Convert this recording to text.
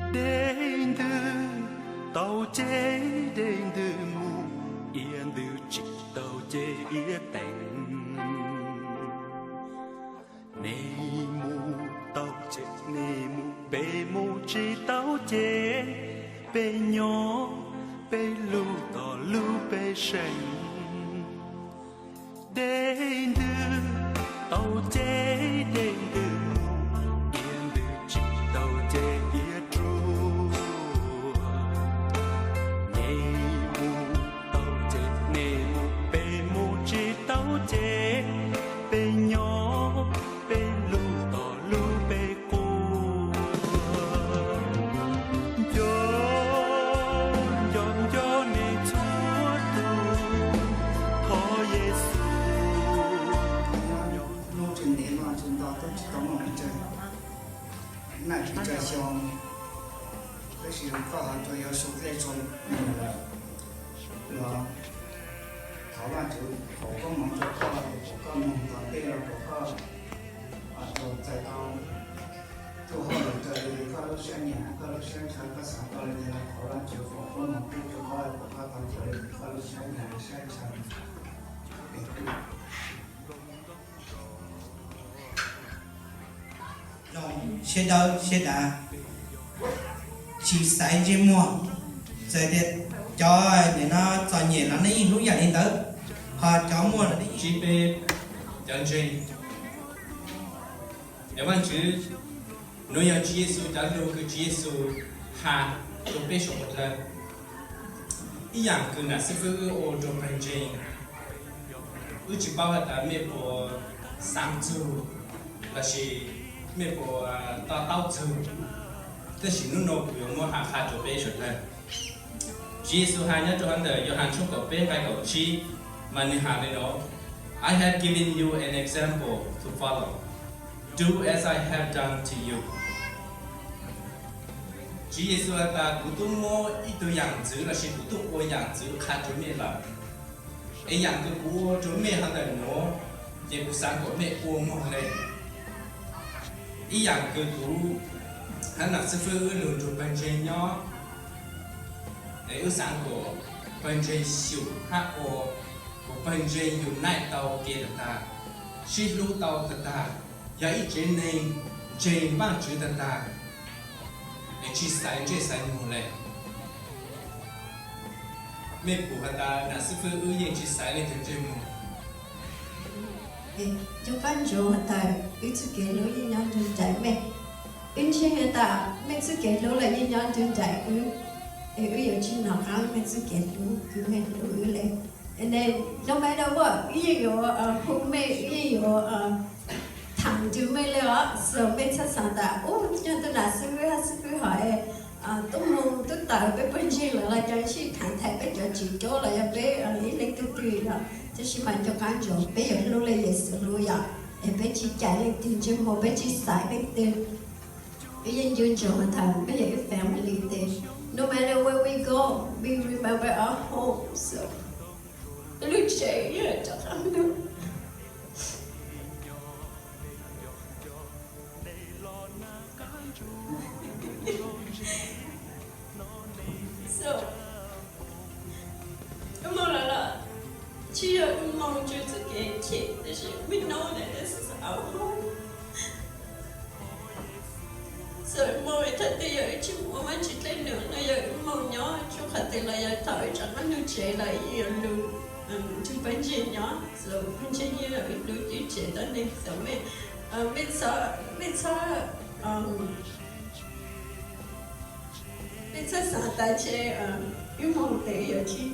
Dej ntws tau ceg, dej ntws mus, iav ntws tsis tau ceg iav teev. Nej mus tau ceg nej mus, peb mus tsis tau ceg, peb nyob peb lug tom lub peb seem. Dej ntws tau ceg, dej ntws mus, iav ntws tsis tau ceg iav ruam. Nej mus tau ceg nej mus, peb mus tsis tau ceg, peb nyob peb lug tom lub peb quas. Nco, nco, nco nej txhua tus, thov Yexus. Nuj tsis ntev no tsis nto twb tsis tau muaj pes tsawg, naj pes tsawg xyoo, tab sis koj ho tsuas yuav sau dej sau num lawm, los thov Vajtswv foom koob hmoov rau koj, foom koj moog tom ntej los foom koj txais tau txuj hauj lwm raws li koj lub siab nyiam koj lub siab ntshaw, koj xav tau li cas los thov Vajtswv foom koob hmoov pub rau koj, foom koj tau raws li koj lub siab nyiam lub siab ntshaw. Zoo siab dawb siab dav, tsis xaiv ntsej muag. Txawm tias cov nim no txom nyem los nej yeej hlub yam li ntawd, ho cov muaj los nej yeej tsis peb cov ntseeg. Es Vajtswv, nuav yog Tswv Yexus cov lug kws Tswv Yexus has rua peb suav dlawg. Ib yaam kws nam xib fwb wb ua rua pawg ntseeg, wb tsis paub has tas mej puas xaav txug lossis mej puas to taub txug, tab sis nub nua kuv yuav muab has qha rua peb suav dlawg. Tswv Yexus has nyob rua huv ntawm Yauhas tshooj kaum peb nqai kaum tsib, mas nwg has le nuav: I have given you an example to follow. Do as I have done to you. Tswv Yexus has tas kuv tub muab ib tug yaam ntxwv lossis kuv tub ua yaam ntxwv qha rua mej lawm, es yaam kws kuv ua rua mej huv ntawm nuav, ces kuv xaav kom mej ua moog le. Ib yaam kws kuv hab nam xib fwb wb lug nrug pawg ntseeg nyob, es wb xaav kom pawg ntseeg xyum hab ua kom pawg ntseeg yug naij tau ke tag tag, sib hlub tau tag tag, yog ib tsev neeg ntseeg Vaajtswv tag tag, es tsis xaiv ntsej xaiv muag le. Mej pum has tas nam xib fwb wb yeej tsis xaiv leej twg ntsej muag. Nco qab ntsoov has tas wb txuj kev hlub yeej nyob nrug nraim mej. Wb ntseeg has tas mej txuj kev hlub los yeej nyob nrug nraim wb, es wb yuav tsis nov qab mej txuj kev hlub kws mej hlub wb le. No matter what, wb yeej yuav hu mej, wb yeej yuav thaam nrug mej le os. So mej txhob xaav tas ub, yog tug nam xib fwb hab xib fwb hov es tub moog tub tawm peb pawg ntseeg lawm los cov sib thaam thaim peb cov tsis cob los yog peb ib leeg twg twg yog, tab sis mas nco qab ntsoov peb yuav hlub le Yexus hlub yom, es peb tsis cais leej twg ntsej muag, peb tsis xaiv leej twg. Wb yeej nco ntsoov has tas peb yog ib family tes no matter where we go, we remember our home. So peb lub tsev yog rov qab nug. So wb moog lawm los tsis yog wb moog tsua txuj kev chim, tab sis we know that this is our home. So moog thaj twg yog wb tsis ua Vaajtswv dlaab num, no yog wb moog nyob tsua qhov twg los yog thaum wb rov qab nug tsev los wb yuav lug nrug pawg ntseeg nyob. So pawg ntseeg yeej yog wb lub tsev tuab neeg. So mej, mej txhob, mej txhob, mej txhob xaav tas ntshe wb moog tes wb yuav tsis